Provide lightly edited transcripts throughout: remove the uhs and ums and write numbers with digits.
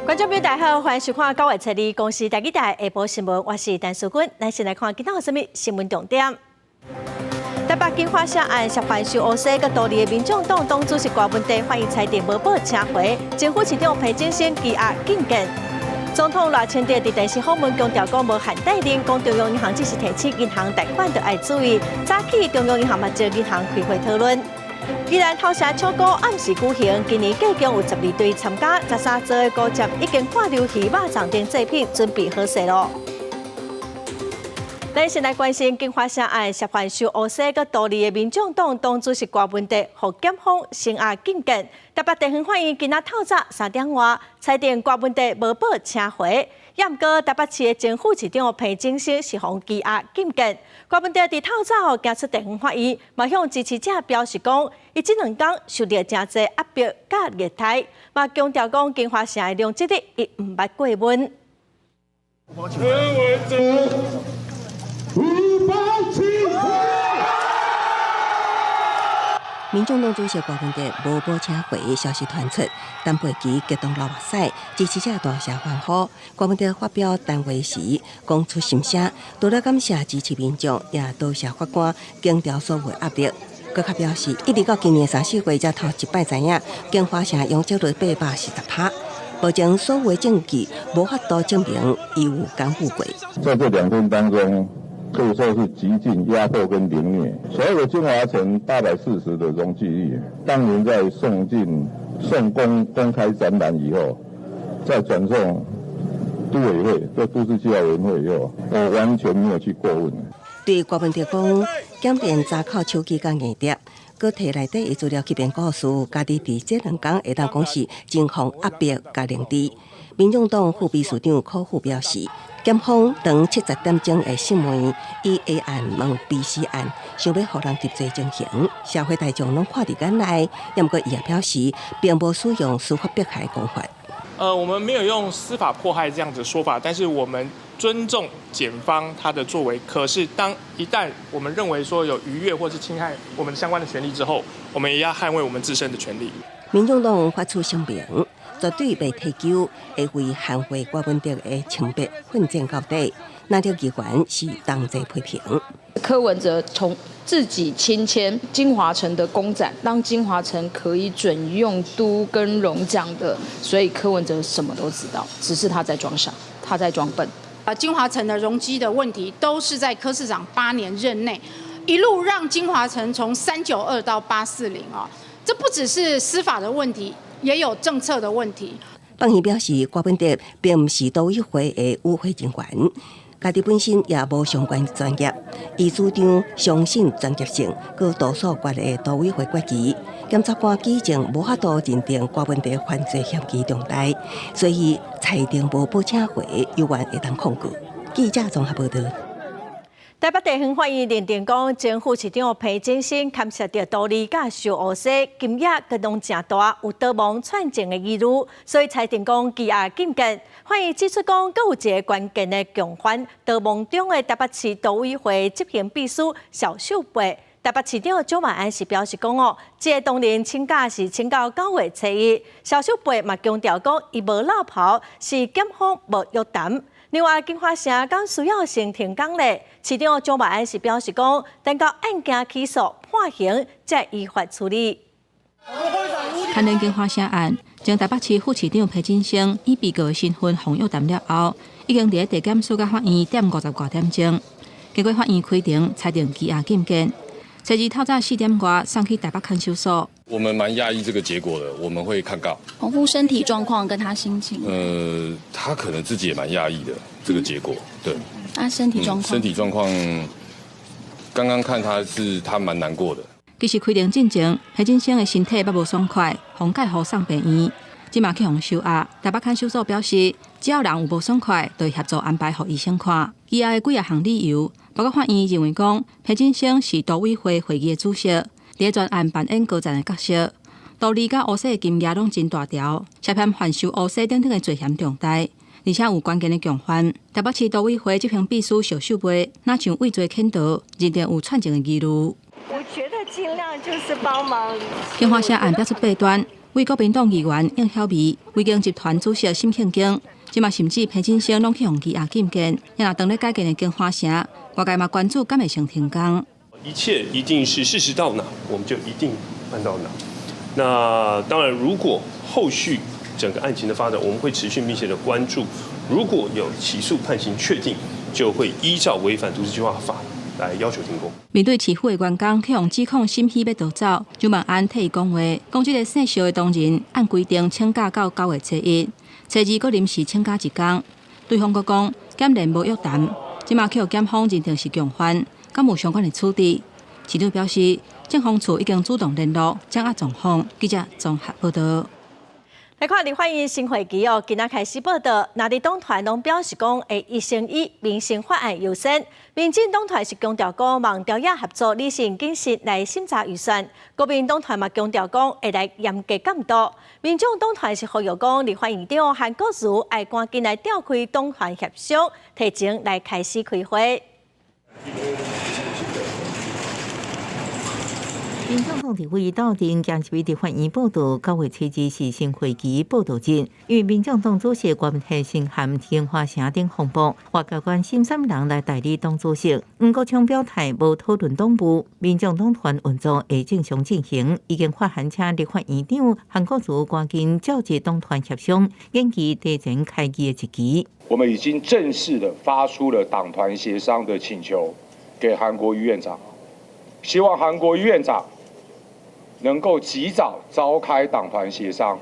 觀眾朋友大家好，歡迎收看九月初二公視台語台下晡新聞，我是陳淑君。咱先來看今仔有啥物新聞重點。台北京華城案涉犯受烏西佮獨立的民眾黨黨主席柯文哲，法院裁定無報請回，前副市長彭錦聲羈押禁見。總統賴清德佇電視訪問強調講無限貸令，講中央銀行只是提醒銀行貸款著愛注意。早起中央銀行嘛召銀行開會討論。宜蘭頭城搶孤暗時舉行，今年計共有12隊參加，13座的孤店已經掛留魚肉粽等祭品，準備好勢囉。咱先來關心京華城案涉犯受烏西佮獨立的民眾黨黨主席柯文哲，予檢方聲押禁見。台北地方法院今仔透早3點外裁定柯文哲無報請回，也毋過台北市的前副市長彭錦聲是予羈押禁見。柯文哲佇透早行出地方法院，嘛向支持者表示講，伊這兩工受著誠濟壓迫佮虐待，嘛強調講京華城的容積率伊毋捌過問。柯文哲無報請回。民眾黨主席柯文哲無報請回消息傳出，陳佩琪激動流目屎，支持者大聲歡呼。柯文哲發表談話時講出心聲，除了感謝支持民眾，也多謝法官減掉所有壓力。閣較表示，一直到今年三四月才頭一擺知影，京華城容積率840%。目前所有證據無法度證明伊有干預過。在這2天當中，可以說是極盡壓迫跟凌虐。所有的京華城840的容積率，當年在送進送公公開展覽以後，再轉送都委會，這都市計劃委員會以後，我完全沒有去過問。對柯文哲講，檢驗查扣手機佮硬碟，閣提內底的資料去編故事，家己佇這兩工會當講是真予壓迫佮凌遲。民眾黨副秘書長柯富表示，檢方當70點鐘的訊問，以 A 案問 B、C 案，想欲予人入罪情形，社會大眾攏看佇眼內。毋過伊也表示，並無使用司法迫害講法。我們沒有用司法迫害這樣子說法，但是我們尊重檢方他的作為。可是當一旦我們認為說有逾越或是侵害我們相關的權利之後，我們也要捍衛我們自身的權利。民眾黨發出聲明，絕對袂退休，會為捍衛柯文哲的清白奮戰到底。那條議員是同齊批評。柯文哲從自己親簽京華城的公展，讓京華城可以準用都更容獎的，所以柯文哲什麼都知道，只是他在裝傻，他在裝笨。啊，京華城的容積的問題，都是在柯市長8年任內，一路讓京華城從392到840啊，這不只是司法的問題，也有政策的問題。放言表示，柯文哲並毋是都委會的與會人員，家己本身也無相關專業，伊主張相信專業性，閣多數決的都委會決議，檢察官舉證無法度認定柯文哲犯罪嫌疑重大，所以裁定無報請回，猶原會當抗告。記者綜合報導。台北地方法院認定講，前副市長彭錦聲牽涉著圖利佮收烏紗，金額閣攏誠大，有逃亡串證的疑慮，所以裁定講羈押禁見。法院指出講，閣有一个關鍵的共犯，逃亡中的台北市都委會執行秘書蕭秀貝。台北市長蔣萬安是表示講哦，這个當年請假是請到9月初1，蕭秀貝嘛強調講，伊無落跑，是檢方無約談。另外，京華城敢需要先停工咧？市長蔣萬安是表示講，等到案件起訴判刑，才依法處理。牽連京華城案，前台北市副市長彭錦聲以被告的身份予約談了後，已經佇地檢署佮法院踮50外點鐘。經過法院開庭，裁定羈押禁見。初二透早4點外送去台北看守所。我們蠻訝異這個結果的，我們會抗告。洪父身體狀況跟他心情？他可能自己也蠻訝異的這個結果，對。他身體狀況？身體狀況，剛剛看他是他蠻難過的。其實開庭進前，彭錦聲的身體猶無爽快，予介護送病院，這馬去予收押。台北看守所表示，只要人有無爽快，就會協助安排予醫生看。羈押的幾仔項理由，包括法院認為講，彭錦聲是都委會會議的主席，佇全案扮演高層的角色，圖利佮烏紗的金額攏真大條，涉嫌販售烏紗等等的罪嫌重大，而且有關鍵的共犯。台北市都委會執行秘書邵秀貝，若像畏罪潛逃，認定有串證的疑慮。我覺得盡量就是幫忙。京華城案表出八端，為國民黨議員應曉薇、維京集團主席沈慶京，這馬甚至彭振聲攏去予羈押禁見。若當咧改建的京華城，外界嘛關注敢會先停工。一切一定是事實到哪，我們就一定辦到哪。那當然，如果後續整個案情的發展，我們會持續密切的關注。如果有起訴判刑確定，就會依照違反都市計劃法來要求停工。面對市府的員工去予指控沈喜欲逃走，蔣萬安替伊講話，講這个姓邵的當人按規定請假到9月初1，初二閣臨時請假一工。對方閣講檢連無約談，這馬去予檢方認定是共犯，敢有相關的處置？市長表示，政風處已經主動聯絡，掌握狀況。記者綜合報導。來看立法院新會期哦，今仔開始報到，若佇黨團攏表示講會優先以民生法案優先。民進黨團是強調講，望朝野合作理性謹慎來審查預算。國民黨團嘛強調講會來嚴格監督。民眾黨團是呼籲講，立法院長韓國瑜愛趕緊來召開黨團協商，提前來開始開會。民眾黨立委鬥陣行入去立法院報到，9月初2是新會期報到日。因為民眾黨主席郭台銘和京華城頂風波，外界關心啥人來代理黨主席。黃國昌表態無討論黨務，民眾黨團運作會正常進行。已經發函請立法院長韓國瑜趕緊召集黨團協商，延期提前開議的日期。我們已經正式的發出了黨團協商的請求，給韓國瑜院長，希望韓國瑜院長能夠及早召開黨團協商，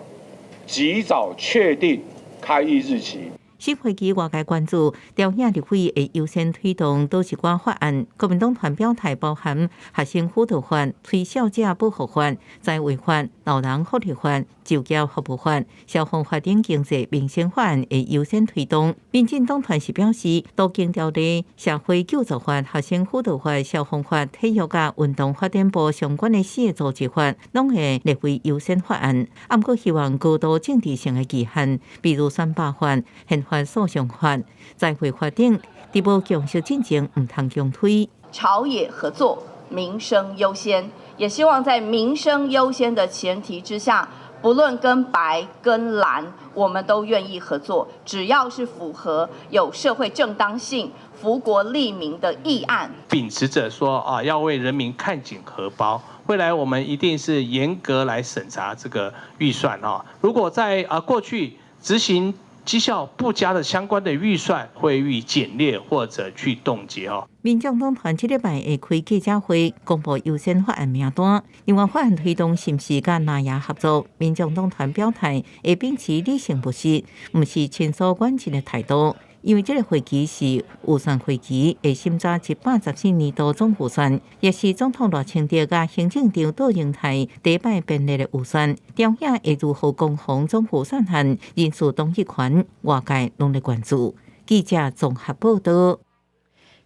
及早確定開議日期。新會期外界關注，朝野立委會優先推動佗一寡法案。國民黨團表態包含學生輔導法、吹哨者保護法、災維法、老人福利法、就業服務法、消防法等經濟民生法案會優先推動。民進黨團是表示，都更條例、社會救助法、學生輔導法、消防法、體育佮運動發展部相關的四個組織法，攏會列為優先法案。毋過希望高度政治性的規限，比如選罷法、憲法訴訟法、災會法等，佇無共識進前，毋通強推。朝野合作，民生優先，也希望在民生優先的前提之下，不論跟白跟藍，我們都願意合作，只要是符合有社會正當性、福國利民的議案。秉持著說啊，要為人民看緊荷包，未來我們一定是嚴格來審查這個預算啊。如果在啊過去執行績效不佳的相關的預算，會予以減列或者去凍結哦。民眾黨團這禮拜會開記者會，公布優先法案名單。另外，法案推動是毋是佮藍營合作？民眾黨團表態會秉持理性務實，毋是親疏遠近的態度。因為這個會期是預算會期，會審查114年度總預算，也是總統賴清德佮行政長杜榮泰第一擺編列的預算。朝野會如何攻防總預算案、人事同意權，外界攏咧關注。記者綜合報導。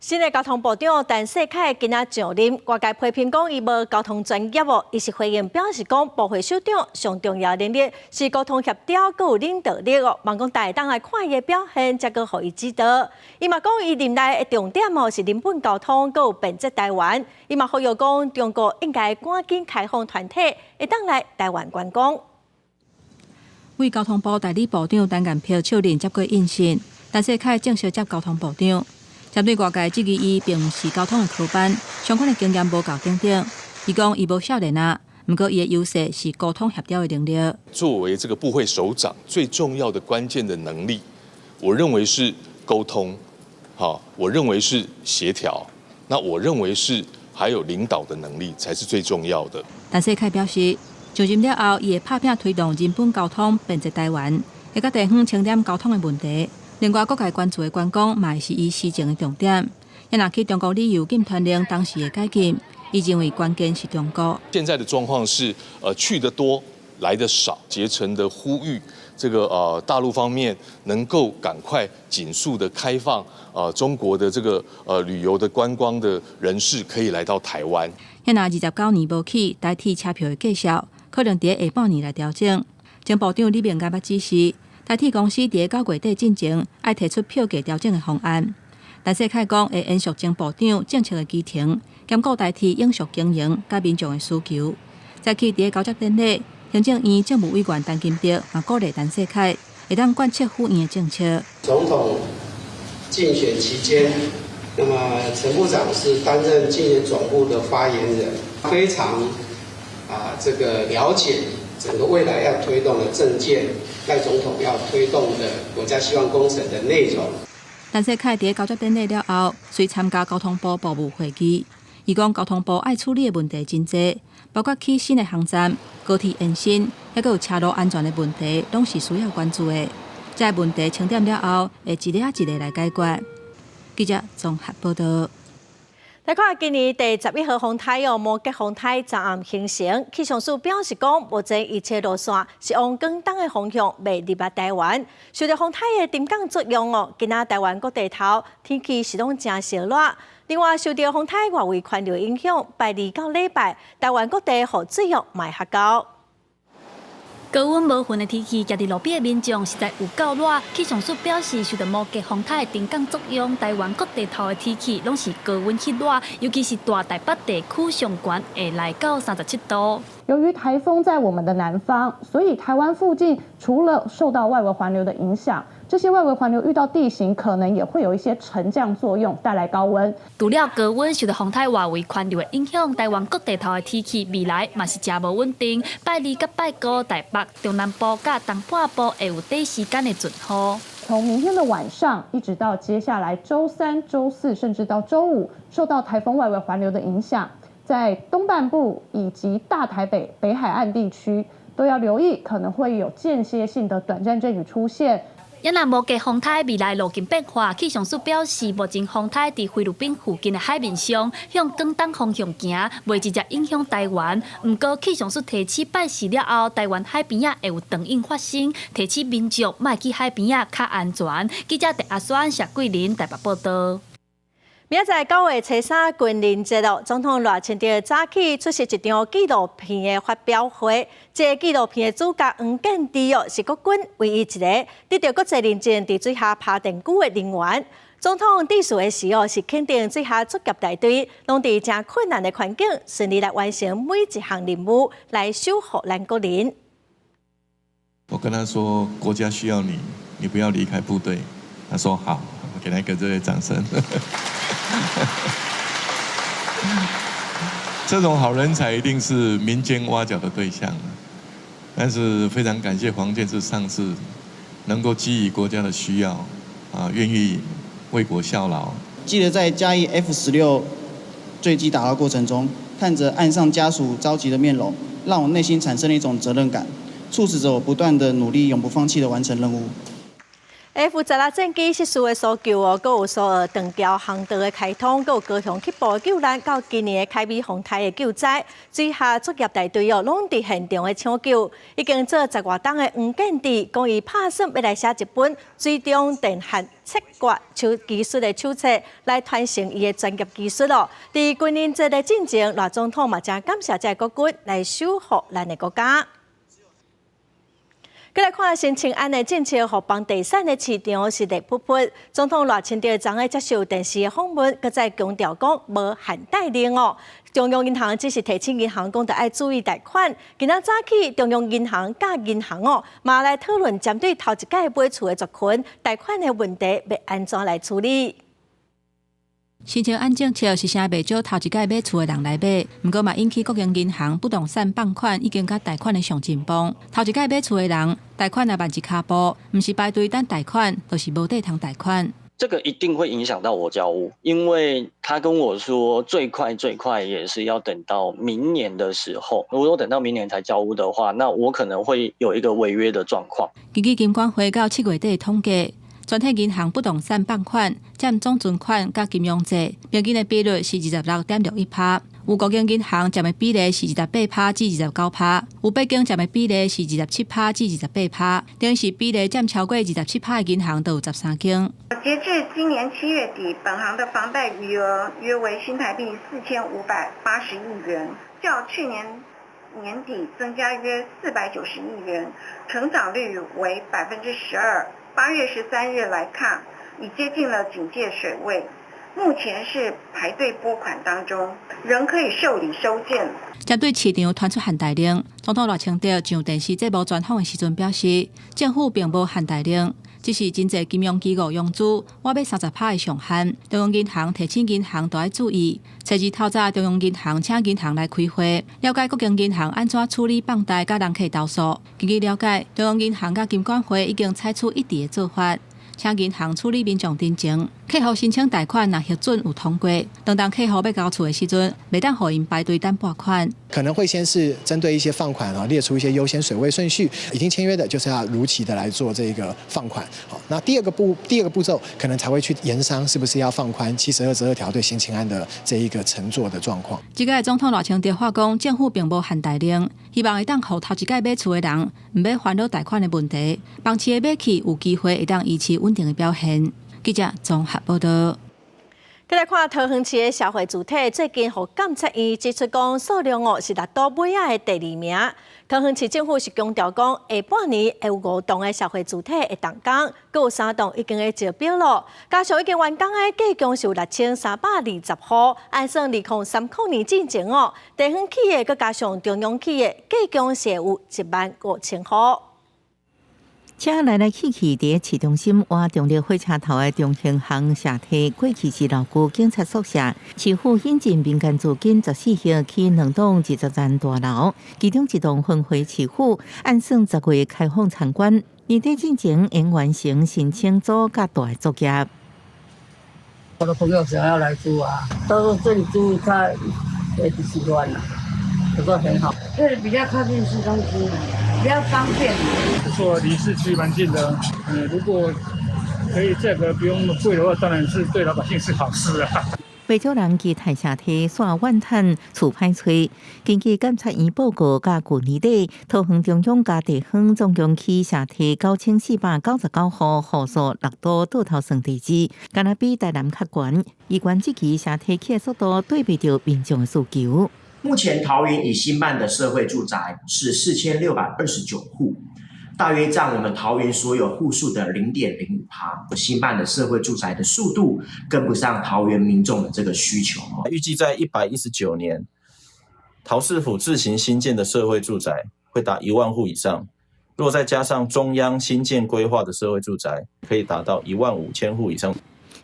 新的交通部長陳世凱今仔上任，外界批評講伊無交通專業哦。伊是回應表示講，部會首長上重要能力是溝通協調，閣有領導力哦。望講大家會當來看伊的表現，才閣予伊指導。伊嘛講，伊任內的重點哦是人本交通，閣有便捷台灣。伊嘛呼籲講，中國應該趕緊開放團體，會當來台灣觀光。為交通部代理部長陳建平手任接過印信，陳世凱正式接交通部長。針對外界質疑，伊並毋是交通的科班，相關的經驗無夠等等。伊講伊無少年啊，毋過伊的優勢是溝通協調的能力。作為這個部會首長，最重要的關鍵的能力，我認為是溝通，好，我認為是協調，那我認為是還有領導的能力才是最重要的。陳世凱表示，上任了後，伊會拍拚推動人本交通，便捷台灣，會佮地方清點交通的問題。另外，各界關注的觀光嘛是伊施政的重點。若去中國旅遊禁團令當時的解禁，伊認為關鍵是中國。現在的狀況是，去得多，來得少，竭誠的呼籲這個大陸方面能夠趕快緊速的開放，中國的這個旅遊的觀光的人士可以來到台灣。若29年無去台鐵車票的價數，可能佇下半年來調整。前部長李明監捌指示，台鐵公司佇9月底進前，愛提出票價調整的方案。陳世凱講會延續前部長政策的基調，兼顧台鐵永續經營佮民眾的需求。再去佇交接典禮，行政院政務委員陳金德嘛鼓勵陳世凱會當貫徹府院的政策。總統競選期間，那麼陳部長是擔任競選總部的發言人，非常這個了解整個未來要推動的政見，賴總統要推動的國家希望工程的內容。陳世凱佇交接典禮了後，隨參加交通部部務會議。伊講交通部愛處理的問題真濟，包括起新的航站、高鐵延伸，抑閣有車路安全的問題，攏是需要關注的。這个問題清點了後，會一个一个來解決。記者綜合報道。來看今年第11號風台哦，摩羯風台昨暗形成。氣象署表示講，目前預測路線是往廣東的方向，袂入來台灣。受著風台的沉降作用哦，今仔台灣各地頭天氣是攏誠燒熱。另外，受著風台外圍環流影響，拜二到禮拜，台灣各地雨水量嘛會較高。高溫無雲的天氣，徛佇路邊的民眾實在有夠熱。氣象署表示，受著摩羯風台的沉降作用，台灣各地頭的天氣攏是高溫翕熱，尤其是大台北地區上懸會來到37度。由於颱風在我們的南方，所以台灣附近除了受到外圍環流的影響，這些外圍環流遇到地形，可能也會有一些沉降作用，帶來高溫。除了高溫受著風台外圍環流的影響，台灣各地頭的天氣未來嘛是誠無穩定。拜二佮拜五，台北、中南部佮東半部會有短時間的陣雨。從明天的晚上一直到接下來週三、週四，甚至到週五，受到颱風外圍環流的影響，在東半部以及大台北北海岸地區都要留意，可能會有間歇性的短暫陣雨出現。也若摩羯風台未來路徑變化，氣象署表示，目前風台佇菲律賓附近的海面上，向廣東方向行，袂直接影響台灣。毋過氣象署提醒拜四了後，台灣海邊仔會有長湧發生，提醒民眾莫去海邊仔較安全。記者鄭阿宣、謝桂林台北報道。明仔載9月初3軍人節咯，總統賴清德早起出席一場紀錄片的發表會。這個紀錄片的主角黃建志哦，是國軍唯一一個得著國際認證佇水下拋電龜的人員。總統致辭的時候是肯定水下作業大隊，攏佇誠困難的環境，順利來完成每一項任務，來守護咱國人。我跟他說，國家需要你，你不要離開部隊。他說好，我給他一個熱烈掌聲。這種好人才一定是民間挖角的對象，但是非常感謝黃建志上次能夠基於國家的需要，願意為國效勞。記得在嘉義 F-16墜機打撈過程中，看着岸上家屬着急的面容，讓我內心產生了一種責任感，促使着我不斷的努力，永不放棄的完成任務。 F-16戰機失事的搜救哦，閣有蘇澳斷橋航道的開通，閣有高雄北部的救難，到今年的凱美風台的救災，水下作業大隊哦，攏佇現場的搶救。已經做十外冬的黃建志，講伊拍算欲來寫一本水中電焊切割手技術的手冊，來傳承伊的專業技術咯。佇軍人節的進前，賴總統嘛誠感謝這个國軍來守護咱的國家。閣來看新青安的政策，予房地產的市場是熱噗噗。總統賴清德昨昏接受電視的訪問，閣再強調講無限貸令哦。中央銀行只是提醒銀行講，著愛注意貸款。今仔早起，中央銀行佮銀行哦，嘛來討論針對頭一擺買厝的族群貸款的問題，欲按怎來處理。新青安政策是啥袂少頭一擺買厝的人來買，毋過嘛引起國營銀行不動產放款已經佮貸款的上進步。頭一擺買厝的人，貸款若慢一跤步，毋是排隊等貸款，就是無地通貸款。這個一定會影響到我交屋，因為他跟我說最快最快也是要等到明年的時候。如果等到明年才交屋的話，那我可能會有一個違約的狀況。根據金管會到7月底的統計，全體銀行不動產放款佔總存款佮金融債平均的比率是26.61%，有五間銀行佔的比例是28%至29%，有八間佔的比例是27%至28%，等於是比例佔超過27%的銀行都有13間。截至今年7月底，本行的房貸餘額約為新台幣4580億元，較去年年底增加約490億元，成長率為12%。8月13日來看，已接近了警戒水位。目前是排隊撥款當中，仍可以受理收件。針對市場傳出限貸令，總統賴清德上電視節目專訪的時陣表示，政府並無限貸令，只是真濟金融機構融資我欲30趴的上限，中央銀行提醒銀行都愛注意。初二透早，中央銀行請銀行來開會，了解各間銀行按怎處理放貸佮人客投訴。根據了解，中央銀行佮金管會已經採取一致的做法，請銀行處理民眾陳情，客戶申請貸款若核准有通過，當當客戶欲交厝的時陣，袂當予𪜶排隊等撥款。可能會先是針對一些放款啊，列出一些優先水位順序，已經簽約的，就是要如期的來做這個放款。好，那第二個步驟，可能才會去研商，是不是要放寬72之2條對新青安的這一個承作的狀況。這屆總統賴清德話講，政府並無限貸令，希望會當予頭一屆買厝的人毋免煩惱貸款的問題，房市的買氣有機會會當維持穩定的表現。記者綜合報道。再來看桃園市的社會住宅，最近予監察院指出講數量哦是六都尾仔的第二名。桃園市政府是強調講，下半年會有五棟的社會住宅會動工，閣有三棟已經咧招標咯。加上已經完工的，計共是有6320戶，按算2030年進前哦，地方起的閣加上中央起的，計共是有1萬5千戶。車來來去去，佇市中心倚中壢火車頭的中興巷社提，過去是老舊警察宿舍。市府引進民間資金14億起兩棟20層大樓，其中一棟分回市府，按算10月開放參觀。年底進前應完成申請組佮大作業。我的朋友想要來住啊，他說這裡住他也挺喜歡的，他說很好。這裡比較靠近市中心，比較方便。不錯，離市區蠻近的。如果可以價格不用那麼貴的話，當然是對老百姓是好事啊。不少人期待社提煞怨嘆厝歹揣。根據監察院報告，佮舊年底，桃園中央佮地方總共起社提9499戶，戶數六都倒頭算第二，敢若比台南較懸。議員質疑社提起的速度對袂著民眾的需求。目前桃園已興辦的社會住宅是4629戶，大約佔我們桃園所有戶數的0.05%。興辦的社會住宅的速度跟不上桃園民眾的這個需求。預計在119年，桃市府自行興建的社會住宅會達1萬戶以上。若再加上中央興建規劃的社會住宅，可以達到1萬5千戶以上。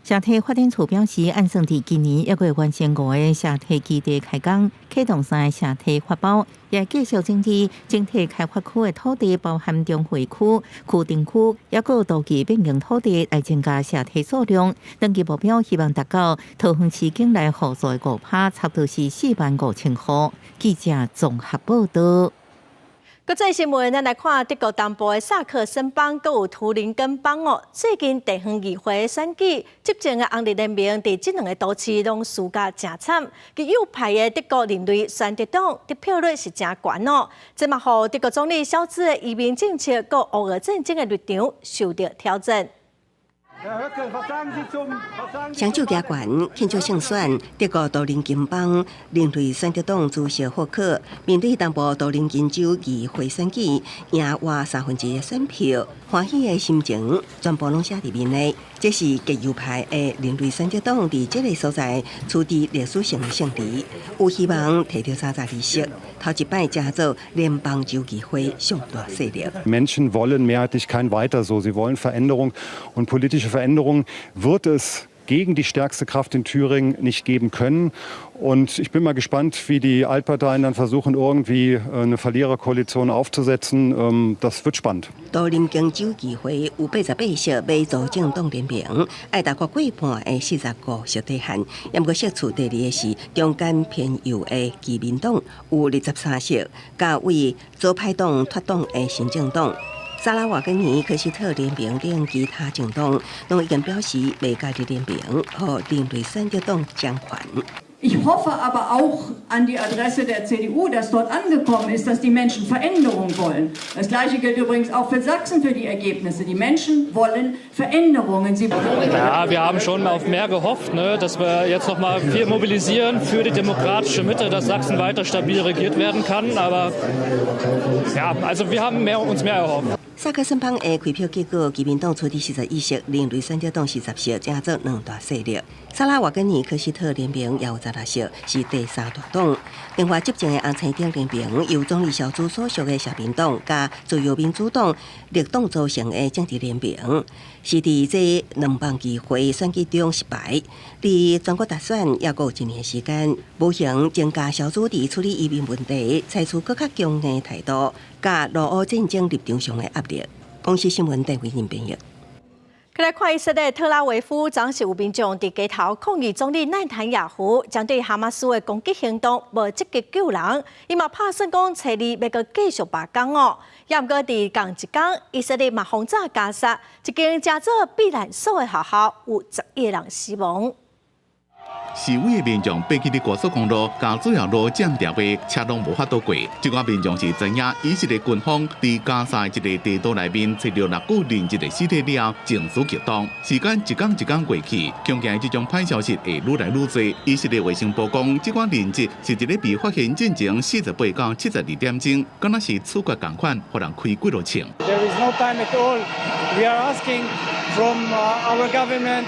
社提發展處表示，按算佇今年抑閣會完成五个社提基地開工，啟動三个社提發包，也繼續整理整體開發區的土地，包含中會區、區定區，抑閣都計變更土地來增加社提數量。長期目標希望達到桃園市境內戶數的5%，差不多是4萬5千戶。記者綜合報道。國際新聞，咱來看德國東部的薩克森邦，閣有圖林根邦哦。最近地方議會選舉，執政的紅綠聯盟佇這兩个都市攏輸甲誠慘。極右派的德國人類選擇黨得票率是誠懸哦。這嘛予德國總理蕭茲的移民政策，閣烏俄戰爭的立場受著挑戰。雙手舉懸慶祝勝選，德國圖林根邦人類選擇黨主席霍克面對東部圖林根州議會選舉，贏倚1/3的選票，歡喜的心情全部攏寫佇面內。這是極右派的人類選擇黨佇這个所在取得歷史性的勝利，有希望提著32席，頭一擺成做聯邦州議會上大勢力。 Menschen wollen mehrheitlich kein Weiter so. Sie wollen Veränderung und politische Veränderung wird es gegen die stärkste Kraft in Thüringen nicht geben können. Und ich bin mal gespannt, wie die Altparteien dann versuchen, irgendwie eine Verliererkoalition aufzusetzen. Das wird spannend. 圖林根州議會有88席欲組政黨聯盟，愛達過過半的45席底限。毋過席次第二的是中間偏右的基民黨，有23席，佮為左派黨脫黨的新政黨。薩拉瓦根尼科斯特聯盟等其他政黨，攏已經表示袂加入聯盟，予人類選擇黨掌權。 Ich hoffe aber auch an die Adresse der CDU, dass dort angekommen ist, dass die Menschen Veränderung wollen. Das Gleiche gilt übrigens auch für Sachsen für die Ergebnisse. Die Menschen wollen Veränderungen. Sie Ja, wir haben schon auf mehr gehofft, ne, dass wir jetzt noch mal viel mobilisieren für die demokratische Mitte, dass Sachsen weiter stabil regiert werden kann. Aber ja, also wir haben uns mehr erhofft. 薩克森邦的開票結果，基民黨取得41席，人類選擇黨40席，成做兩大勢力。薩拉瓦根尼科斯特聯盟也有16席，是第三大黨。另外執政的紅星黨聯盟由總理蕭茲所屬的社民黨佮自由民主黨綠黨組成的政治聯盟，是佇這聯邦議會選舉中失敗。離全國大選猶閣有一年時間，無形增加蕭茲佇處理移民問題，採取閣較強硬態度，佮俄烏戰爭立場上的壓力。公視新聞戴維仁編譯。來看以色列特拉維夫，昨是有民眾佇街頭抗議總理內坦亞胡針對哈馬斯的攻擊行動無積極救人，伊嘛拍算講初二欲閣繼續罷工哦。也毋過佇仝一工，以色列嘛轟炸加薩，一間稱做避難所的學校有11個人死亡。示威的民眾爬去佇高速公路，共主要路佔著的車攏無法度過。這寡民眾是知影以色列軍方佇加薩一个地道內面揣著六具人質的屍體了後，情緒激動。時間一工一工過去，恐驚這種歹消息會愈來愈濟。以色列衛生部講，這寡人質是佇咧被發現進前48到72點鐘，敢若是處決仝款，予人開幾落槍。 There is no time at all. We are asking from our government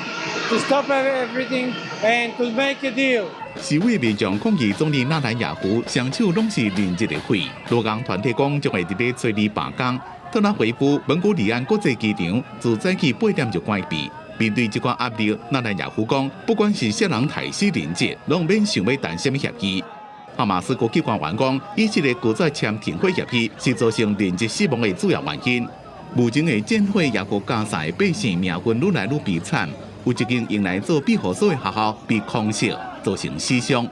to stop everything and to make a deal. 示威民眾抗議總理納坦雅胡，雙手攏是人質的血。勞工團體講將會佇咧初二罷工。特拉維夫本古里安國際機場自早起8點就關閉。面對這寡壓力，納坦雅胡講，不管是啥人刣死人質，攏免想欲談啥物協議。哈馬斯高級官員講，以色列拒絕簽停火協議，是造成人質死亡的主要原因。目前的戰火也閣加薩的百姓命運愈來愈悲慘，有一間用來做庇護所的學校被空襲，造成死傷。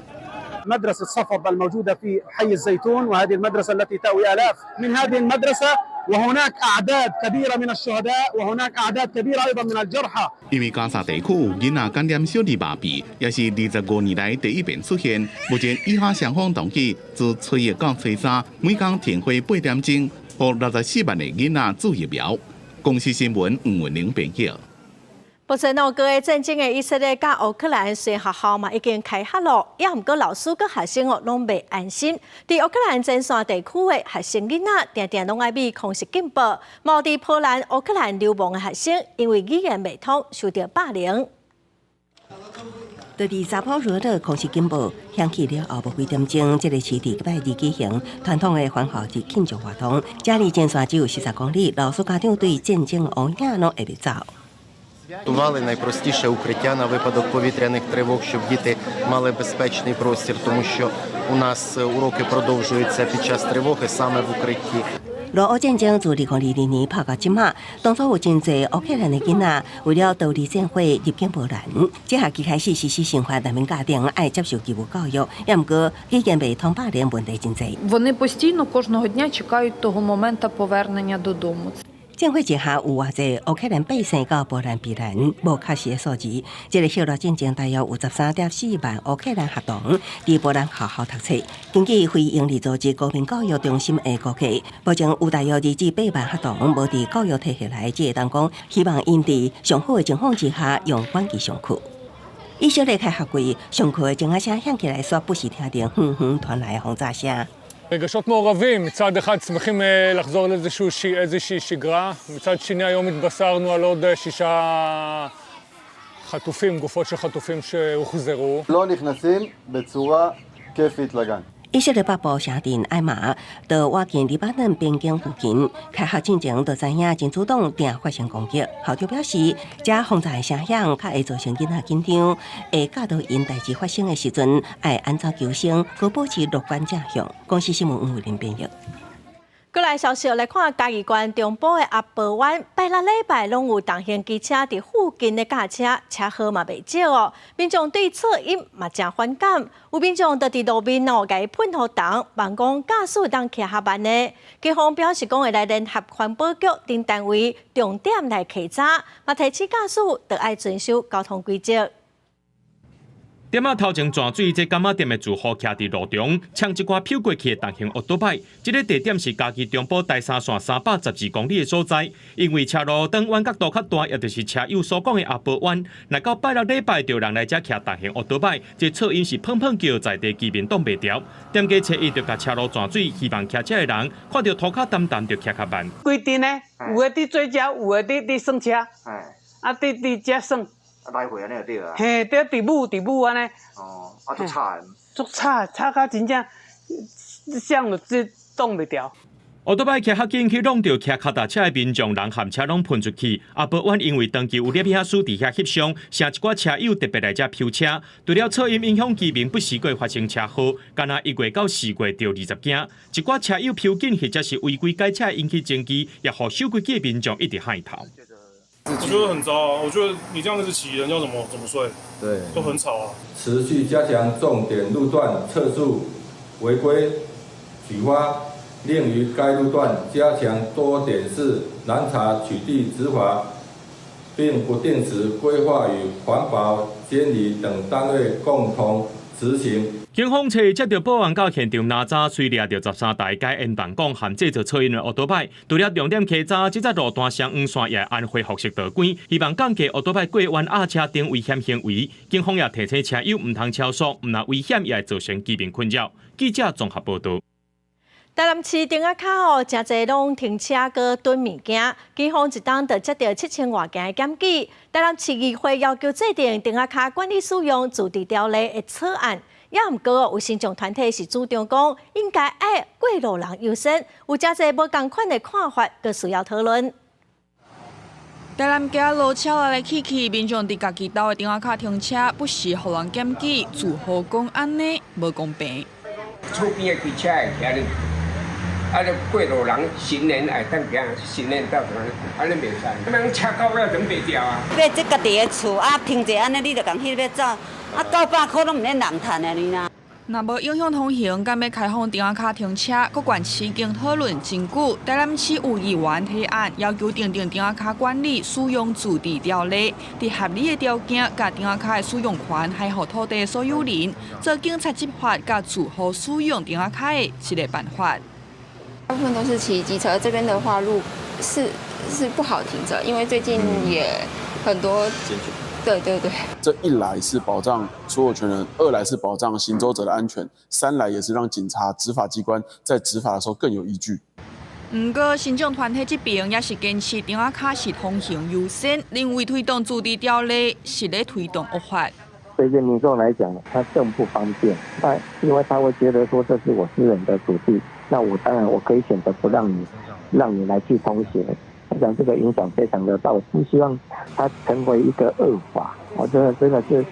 مدرسة صفد الموجودة في حي الزيتون وهذه المدرسة التي تأوي آلاف من هذه المدرسة وهناك أعداد كبيرة من الشهداء وهناك أعداد كبيرة أيضا من الجرحى。因為加薩地區有囡仔感染小兒麻痹，也是25年來第一遍出現。目前以哈雙方同意自初一到初三，每工停火8點鐘，予64萬个囡仔注疫苗。公視新聞吳文玲編譯。目前哦，閣咧戰爭的以色列佮烏克蘭雖然學校嘛已經開學咯，也毋過老師佮學生哦攏袂安心。佇烏克蘭前線地區的學生囡仔，定定攏愛避空襲警報。嘛佇波蘭、烏克蘭流亡的學生，因為語言袂通，受著霸凌。佇扎波羅熱空襲警報響起了後，無幾點鐘，這个市佇禮拜二舉行傳統的返校日慶祝活動。這離前線只有40公里，老師家長對戰爭烏影攏會袂走。 Готували найпростіше укриття на випадок повітряних тривог, щоб діти мали безпечний простір, тому що у нас уроки продовжуються під час тривоги саме в укритті. 俄烏戰爭自2022年拍到這馬，當初有真濟烏克蘭的囡仔為了逃離戰火入境波蘭。這學期開始實施新法，難民家庭愛接受義務教育，也毋過語言袂通霸凌問題真濟。 Вони постійно кожного дня чекають того моменту повернення додому. 戰火之下有偌濟烏克蘭百姓到波蘭避難，無確實的數字。這个熱絡戰爭大約有13.4萬烏克蘭學童佇波蘭學校讀冊。根據非營利組織國民教育中心的估計，目前有大約2至8萬學童無佇教育體系內，只會當講希望𪜶佇上好的情況之下用遠距上課。以色列開學季上課的鐘仔聲響起來，煞不時聽著遠遠傳來的轟炸聲。 רגשות מעורבים, מצד אחד שמחים לחזור לאיזושהי שגרה, מצד שני היום התבשרנו על עוד שישה חטופים, גופות של חטופים שהוחזרו. לא נכנסים בצורה כיפית לגן. 以色列北部城鎮艾瑪到倚近黎巴嫩邊境附近，開學進前就知影真主黨定發生攻擊。校長表示，這轟炸的聲響較會造成囡仔緊張，會教導𪜶代誌發生的時陣愛按怎求生，閣保持樂觀正向。公視新聞黃慧玲編譯。過來消息來看，嘉義縣中部的阿婆灣，拜六禮拜攏有重型機車佇附近咧駕車，車禍嘛袂少哦。民眾對噪音嘛誠反感，有民眾就佇路面哦，共伊噴予銅，望講駕駛當騎較慢呢。警方表示講會來聯合環保局等單位重點來稽查，嘛提醒駕駛著愛遵守交通規則。店仔頭前泉水，這柑仔店的住戶徛佇路中，搶一寡飄過去的重型歐多擺。這个地點是嘉義中部台三線312公里的所在。因為車路燈彎角度較大，也就是車友所講的阿婆彎。若到拜六禮拜，就有人來遮騎重型歐多擺，這噪音是砰砰叫，在地居民擋袂牢。店家初一就共車路泉水，希望騎車的人看著塗跤澹澹就騎較慢。規陣呢，有的佇水車，有的佇耍車，啊佇佇遮耍。來回按呢就對啊。嘿，對，佇舞佇舞按呢。哦，啊，足吵的。足吵，吵甲真正，啥就這擋袂牢。歐多擺騎較緊去挵著騎跤踏車的民眾，人和車攏噴出去。阿婆灣因為長期有攝影師佇遐翕相，成一寡車友特別來遮飄車。除了噪音影響居民，不時閣會發生車禍。敢若1月到4月著20件，一寡車友飄緊或者是違規改車引起爭議，也予守規矩的民眾一直害頭。我覺得很糟啊！我覺得你這樣子騎，人家怎麼睡？對，都很吵啊。持續加強重點路段測速違規舉發，另於該路段加強多點式攔查取締執法，並不定時規劃與環保、監理等單位共同執行。警方揣接著報案到現場拿查，隨掠著13台改煙彈講含製造噪音的歐多擺。除了重點稽查，這隻路段雙黃線也按恢復式道軌，希望降低歐多擺過彎壓車等危險行為。警方也提醒車友毋通超速，毋但危險，也會造成居民困擾。記者綜合報導。台南市埕仔跤哦，誠濟攏停車閣囤物件，警方一冬就接著7000外件的檢舉。台南市議會要求制定埕仔跤管理使用自治條例的草案，也毋過有身障團體是主張講應該愛過路人優先，有誠濟無仝款的看法，閣需要討論。台南街路車來來去去，民眾佇家己兜的埕仔跤停車，不時予人檢舉，住戶講按呢無公平。厝邊的機車會徛咧，啊！你過路人行人會當行，行人道按呢袂使，咱車到尾就袂牢啊。買這家己的厝啊，停者按呢，你就共彼欲走，啊，900箍攏毋免人趁的呢啦。若無影響通行，敢欲開放埕仔跤停車，各縣市已經討論真久。台南市有議員提案，要求訂定埕仔跤管理使用自治條例，佇合理的條件，共埕仔跤的使用權還予土地所有人，做警察執法佮住戶使用埕仔跤的一個辦法。大部分都是騎機車，這邊的話路是不好停車，因為最近也很多。對對對，這一來是保障所有權人，二來是保障行走者的安全，三來也是讓警察執法機關在執法的時候更有依據。毋過，身障團體這邊也是堅持埕仔跤是通行優先，認為推動自治條例是咧推動惡法。對於民眾來講，他更不方便。但因為他會覺得說這是我私人的土地，那我當然我可以選擇不讓你來去通行。我想這個影響非常的大，我不希望它成為一個惡法。我覺得真的是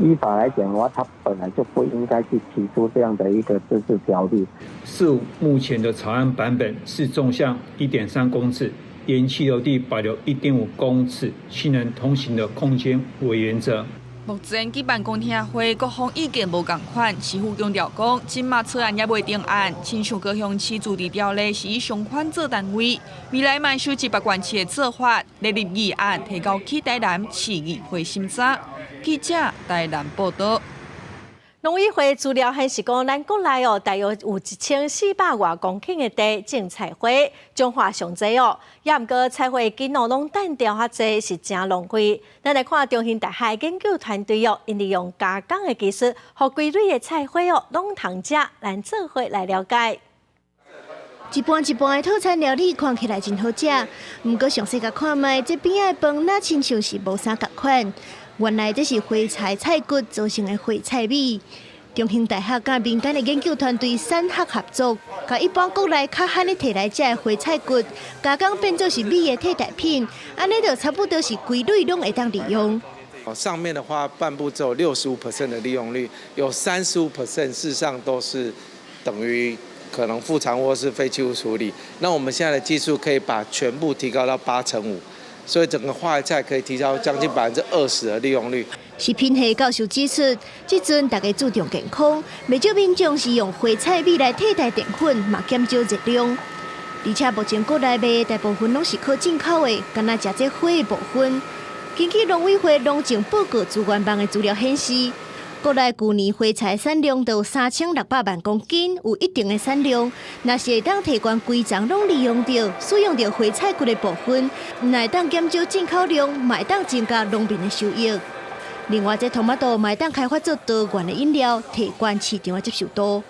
依法來講的話，它本來就不應該去提出這樣的一個自治條例。是目前的草案版本是縱向1.3公尺，沿棄留地保留1.5公尺，行人通行的空間為原則。目前舉辦公聽會，各方意見無仝款。市府強調講，這馬草案猶未定案，親像高雄市自治條例是以上款做單位，未來嘛收集別縣市的做法，列入議案提交去台南市議會審查。記者台南報導。農委會資料顯示講，咱國內哦，大約有1400外公頃的地種菜花，彰化上濟哦。也毋過菜花根哦，攏單調較濟，是誠浪費。咱來看中興大學研究團隊哦，𪜶利用加工的技術，予規蕊的菜花哦，攏通食。咱做伙來了解。一盤一盤的套餐料理看起來真好食，毋過詳細共看覓，這邊仔的飯若親像是無啥仝款。原來這是花菜菜骨做成的花菜米。中興大學佮民間的研究團隊產學合作，共一般國內較罕咧提來食的花菜骨，加工變做是米的替代品，按呢就差不多是規蕊攏會當利用。上面的話，半部只有65% 的利用率，有35% 事實上都是等於可能副產物或是廢棄物處理。那我們現在的技術可以把全部提高到85%，所以整個花菜可以提高將近20%的利用率。食品系教授指出，這陣大家注重健康，袂少民眾是用花菜米來替代澱粉，嘛減少熱量。而且目前國內賣的大部分攏是靠進口的，干焦食這花的部分。根據農委會農政報告資源網的資料顯示，國內舊年花菜產量就有3600萬公斤，有一定的產量。若是會當提懸規叢攏利用著，使用著花菜骨的部分，毋但會當減少進口量，嘛會當增加農民的收益。另外，這托馬豆嘛會當開發做多元的飲料，提懸市場的接受度。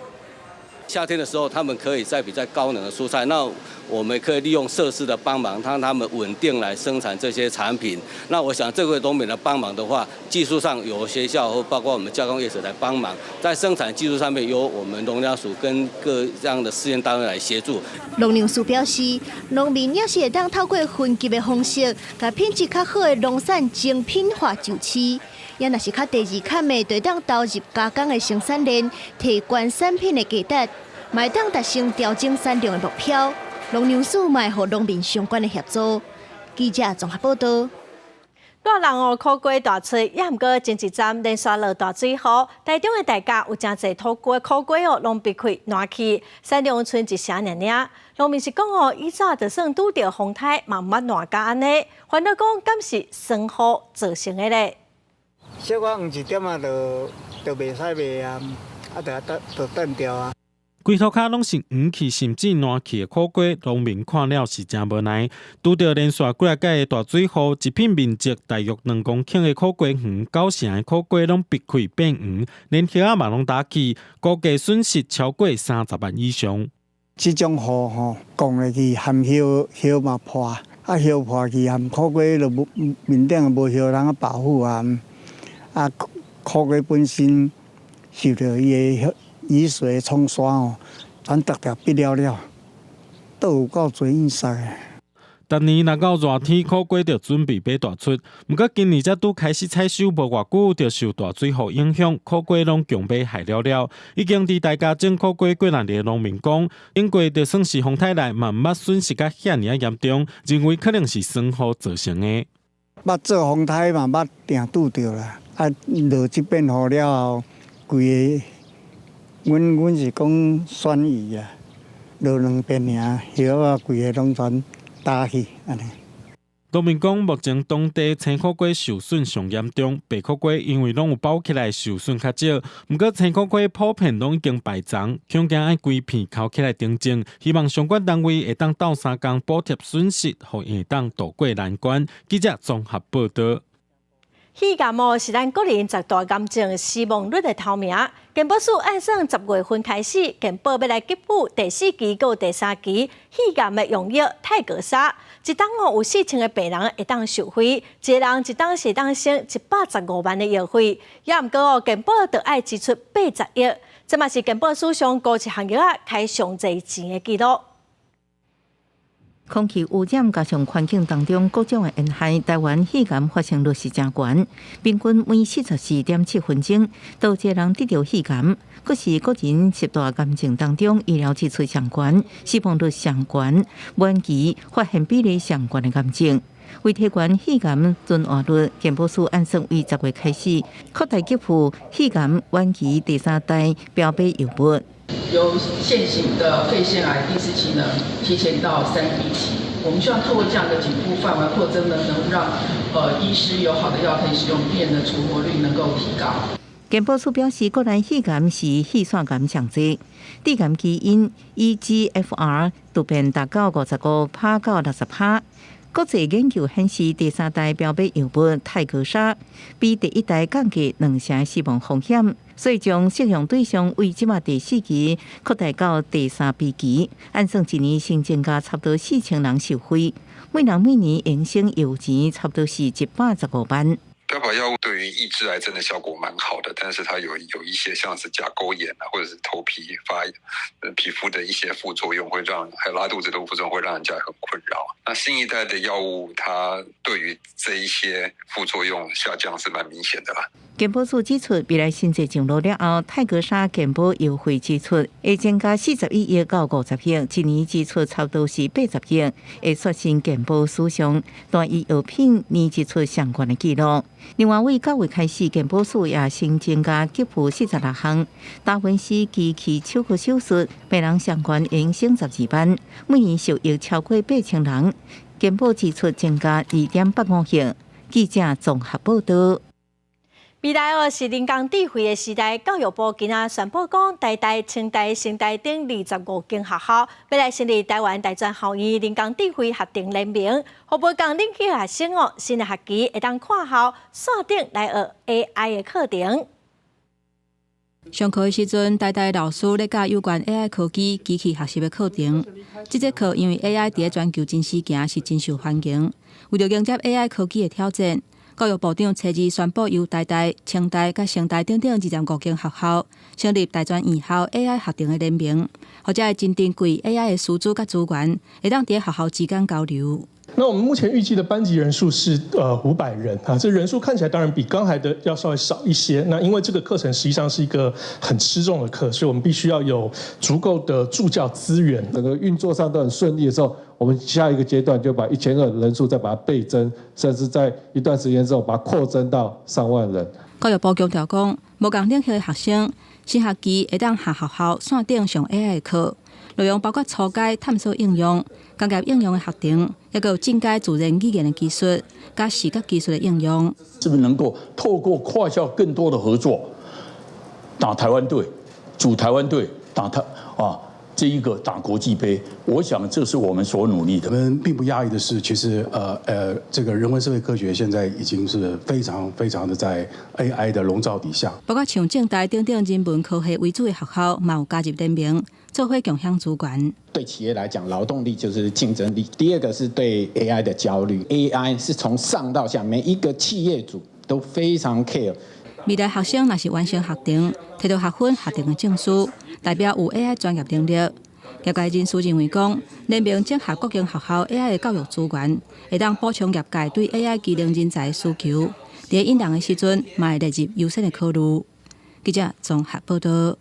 夏天的時候，他們可以栽比較高能的蔬菜，那我們可以利用設施的幫忙，讓他們穩定來生產這些產品。那我想這個農民的幫忙的話，技術上由學校或包括我們加工業者來幫忙，在生產技術上面由我們農糧署跟各這樣的試驗單位來協助。農糧署表示，農民也是會當透過分級的方式，共品質較好的農產精品化上市。也若是較低二級的，就會當投入加工的生產鏈，提懸產品的價值，嘛會當達成調整產量的目標。農糧署嘛會予農民相關的協助。記者綜合報道。熱人哦，苦瓜大出，也毋過前一站連續落大水雨，台中的大甲有誠濟土瓜苦瓜哦，攏被開爛去，產量賰一成爾爾。農民是講哦，以早就算拄著風颱，嘛毋捌爛甲按呢，煩惱講敢是霜雨造成的咧。小可黃一點仔，就袂使賣啊，啊，就等就斷掉啊。規塗跤攏是黃去甚至爛去的苦瓜，農民看了是誠無奈。拄著連續幾仔擺的大水雨，一片面積大約2公頃的苦瓜園，9成的苦瓜攏癟開變黃，連葉仔嘛攏焦去，估計損失超過30萬以上。這種雨吼，降落去含葉葉嘛破，啊葉破去含苦瓜就無面頂無葉通保護啊。啊，苦瓜本身受著伊的雨水沖刷哦，全逐條癟了了，都有夠濟淹死的。逐年若到熱天，苦瓜就準備欲大出。毋過今年才拄開始採收，無偌久就受大水雨影響，苦瓜攏強欲害了了。已經佇大甲種苦瓜幾若年的農民講，頂過就算是風颱來，嘛毋捌損失甲遐爾仔嚴重，認為可能是霜雨造成的。捌做風颱嘛，捌定拄著啦。啊，落這遍雨了後，規个，阮是講酸雨啊，落兩遍爾，葉仔規个攏全焦去按呢。農民講，目前當地青苦瓜受損上嚴重，白苦瓜因為攏有包起來，受損較少。毋過青苦瓜普遍攏已經敗叢，恐驚愛規片摳起來重種。希望相關單位會當鬥相共補貼損失，予𪜶會當渡過難關。記者綜合報道。肺癌哦，是咱國人十大癌症死亡率的頭名。健保署按算10月份開始，健保欲來給付第四期佮第三期肺癌的用藥泰格沙，一冬哦有4000個病人會當受惠，一個人一冬是會當省115萬的藥費。也毋過哦，健保著愛支出80億，這嘛是健保史上孤一項藥仔開上濟錢的紀錄。空氣污染加上環境當中各種的煙害，台灣肺癌發生率是誠懸，平均每44.7分鐘，就有一個人得著肺癌。閣是國人十大癌症當中，醫療支出上懸、死亡率上懸、晚期發現比例上懸的癌症。為提懸肺癌存活率，健保署按算為10月開始擴大給付肺癌晚期第三代標靶藥物。由現行的肺腺癌第四期呢，提前到3B 期。我們希望透過這樣的給付範圍擴增呢，能讓醫師有好的藥可以使用，病人的存活率能夠提高。健保署表示，國內肺癌是肺腺癌上濟，致癌基因 EGFR 突變達到55%到60%。國際研究顯示，第三代標靶藥物泰格沙比第一代降低2成死亡風險，所以將適用對象為這馬第四期擴大到第3B 期，按算一年新增加差不多4000人受惠，每人每年會省藥錢差不多是115萬。標靶藥物對於抑制癌症的效果蠻好的，但是它有一些像是甲溝炎啊，或者是頭皮發皮膚的一些副作用，會讓還有拉肚子的副作用，會讓人家很困擾。那新一代的藥物，它對於這一些副作用下降是蠻明顯的啦。健保署指出，未來新制上路了後，泰格沙健保藥費支出會增加41億到50億，一年支出差不多是80億，會刷新健保史上單一藥品年支出上懸的紀錄。另外，為9月開始，健保署也新增加給付46項達文西機器手科手術，病人上懸會省12萬，每年受益超過8000人，健保支出增加2.85億。記者綜合報道。未來哦是人工智慧的時代，教育部今仔宣布講，台大、清大、成大等25間學校，欲來成立臺灣大專校院人工智慧學程聯盟，予無仝領域學生哦，新的學期會當跨校線頂來學 AI 的課程。上課的時陣，台大老師咧教有關 AI 科技、機器學習的課程。這節課因為 AI 佇咧全球真時行，是真受歡迎。為著迎接 AI 科技的挑戰，教育部長初二宣布，由台大、清大、佮成大等等25間學校成立大專院校 AI 學程的聯盟，予遮的真珍貴 AI 的師資佮資源，會當佇咧學校之間交流。那我們目前預計的班級人數是500人啊，這人數看起來當然比剛才的要稍微少一些。那因為這個課程實際上是一個很吃重的課，所以我們必須要有足夠的助教資源。整個運作上都很順利的時候，我們下一個階段就把1200人數再把它倍增，甚至在一段時間之後把它擴增到上萬人。教育部強調講，無仝領域的學生新學期會當跨學校線頂上 AI 的課，內容包括初階探索應用、工業應用的學程，抑閣有進階自然語言的技術、佮視覺技術的應用。是不是能夠透過跨校更多的合作，打台灣隊，組台灣隊，打台啊？這一個打國際盃，我想這是我們所努力的。我們並不訝異的是，其實這個人文社會科學現在已經是非常非常的在 AI 的籠罩底下。包括像政大等等人文科學為主的學校，嘛有加入聯盟，做伙共享資源。對企業來講，勞動力就是競爭力。第二個是對 AI 的焦慮，AI 是從上到下，每一個企業主都非常 care。未來學生若是完成學程，提到學分學程的證書，代表有 AI 專業能力。業界人士認為講，聯盟整合各間學校 AI 的教育資源，會當補充業界對 AI 技能人才的需求。佇引人的時陣，嘛會列入優先的考慮。記者綜合報道。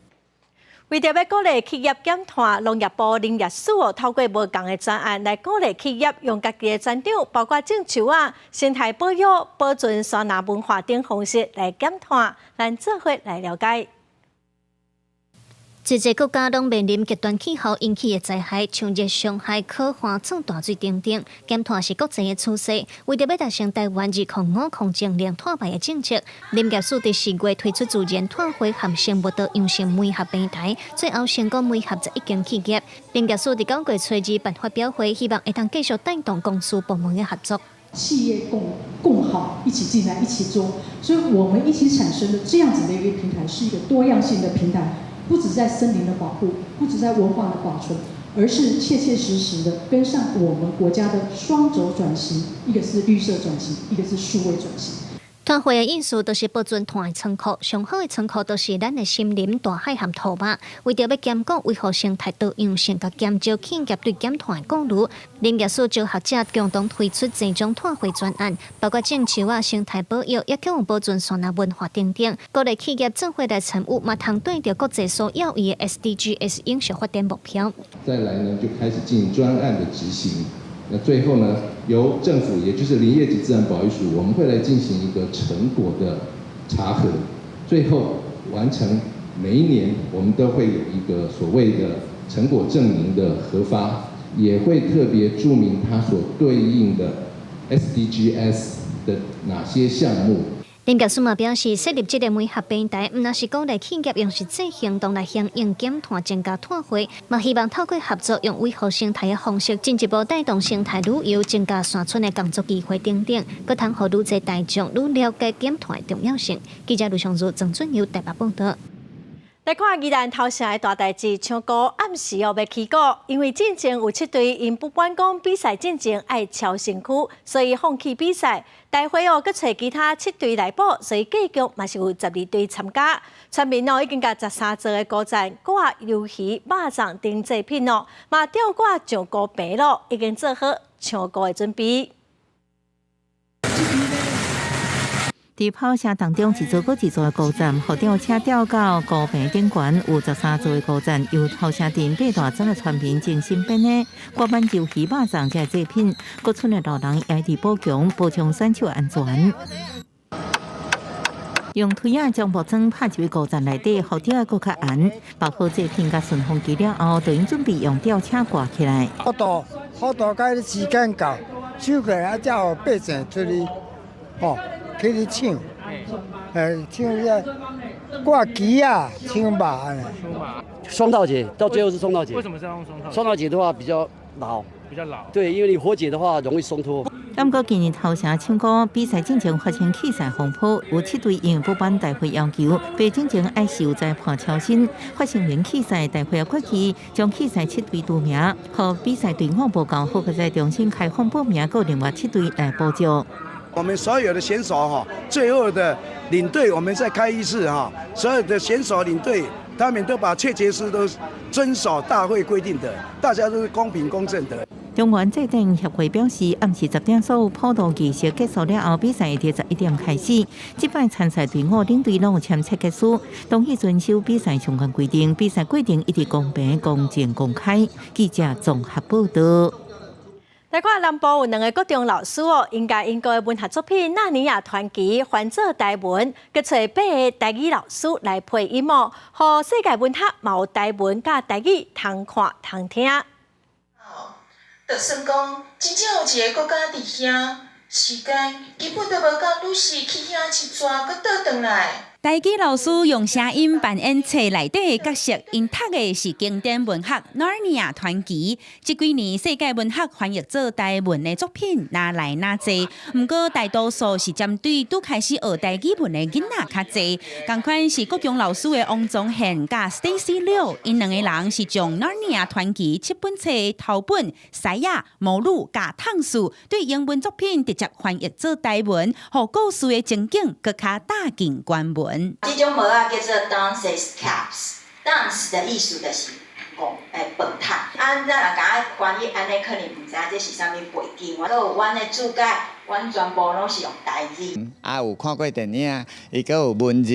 為著欲鼓勵企業減碳，農業部林業署哦，透過無仝的專案來鼓勵企業用家己的專長，包括種樹仔、生態保育、保存山林文化等方式來減碳。咱做伙來了解。濟濟國家攏面臨極端氣候引起的災害，像熱傷害、洘旱、漲大水等等，減碳是國際的趨勢。為著欲達成臺灣2050淨零碳排的政策，林業署佇4月推出自然碳匯和生物多樣性媒合平台，最後成功媒合11間企業。林業署佇9月初二辦發表會，希望會當繼續帶動公私部門的合作。企業共好，一起進來一起做，所以我們一起產生的這樣子的一個平台，是一個多樣性的平台。不只在森林的保護，不只在文化的保存，而是切切實實的跟上我們國家的雙軸轉型，一個是綠色轉型，一個是數位轉型。碳匯的意思就是保存碳的倉庫，上好的倉庫就是咱的森林、大海和土壤。為著欲兼顧維護生態多樣性，佮減少企業對減碳的顧慮，林業署招學者共同推出這種碳匯專案，包括種樹仔、生態保育，抑閣有保存山林文化等等。鼓勵企業做伙來參與，嘛通對著國際所要的 SDGs 永續發展目標。再來呢，就開始進行專案的執行。那最後呢，由政府，也就是林業及自然保育署，我們會來進行一個成果的查核，最後完成每一年我們都會有一個所謂的成果證明的核發，也會特別註明它所對應的 SDGs 的哪些項目。林業署嘛表示，設立這個媒合平台，毋但是鼓勵企業用實際行動來響應減碳、增加碳匯，嘛希望透過合作，用維護生態的方式，進一步帶動生態旅遊、增加山村的工作機會等等，閣通予愈濟大眾愈了解減碳的重要性。記者盧尚如、曾俊友台北報導。來看宜蘭頭城的大代誌，唱歌暗時哦欲起鼓，因為進前有七隊𪜶不管講比賽進前愛敲身軀，所以放棄比賽。大會哦，閣揣其他七隊來補，所以計共嘛是有12隊參加。村民哦已經共13座的鼓棧掛魷魚、肉粽等祭品哦，嘛吊掛上鼓棚囉，已經做好唱鼓的準備。佇跑車當中，一座閣一座的鼓棧，予吊車吊到鼓棚頂懸，有13座的鼓棧，由頭城鎮八大莊的村民精心編的，掛滿魷魚、肉粽這祭品。各村的老人也佇補強，保障選手安全。用推仔將木樁拍入鼓棧內底，予吊仔閣較懸。包好祭品佮順風機了後，就𪜶準備用吊車掛起來。好多好多，該時間到，收起來才予百姓出去，吼。去咧搶，像這掛旗仔，搶肉按呢。雙套結，到最後是雙套結。為什麼是要用雙套？雙套結的話比較牢。比較牢。對，因為你活結的話容易鬆脫。毋過今年頭城唱歌比賽進前發生器材風波，有七隊因不滿大會要求，白進前愛受裁判超薪，發生連棄賽大會決議將棄賽七隊除名，予比賽隊伍無夠好，閣再重新開放報名，閣另外七隊來補救。我們所有的選手哈，最後的領隊，我們再開一次哈，所有的選手領隊，他們都把切結書都遵守大會規定的，大家都是公平公正的。中原祭典協會表示，暗時10點所有普渡儀式結束了後，比賽佇11點開始。這擺參賽隊伍領隊攏有簽切結書，同意遵守比賽相關規定。比賽過程一直公平、公正、公開。記者綜合報道。來看南部有兩个國中老師哦，𪜶共英國的文學作品《納尼亞傳奇》翻做台文，閣揣八个台語老師來配音哦，予世界文學嘛有台文佮台語通看通聽。就算講真正有一个國家佇遐，時間根本都無夠女士去遐一逝，閣倒轉來。台語老師用聲音扮演冊內底的角色，𪜶讀的是經典文學《納尼亞傳奇》。這幾年世界文學翻譯做台文的作品若來若濟，毋過大多數是針對拄開始學台語文的囡仔較濟。仝款是國中老師的王宗憲佮 Stacy 柳，𪜶兩个人是將《納尼亞傳奇》七本冊頭本、獅仔、魔女佮螽斯對英文作品直接翻譯做台文，予故事的情景閣較貼近原文。這種帽仔叫做 Dunce caps，Dunce 的意思就是戇笨笨。啊，咱若共伊翻譯按呢，可能毋知影這是啥物背景。閣有阮的注解，阮全部攏是用台語。啊，有看過電影，伊閣有文字，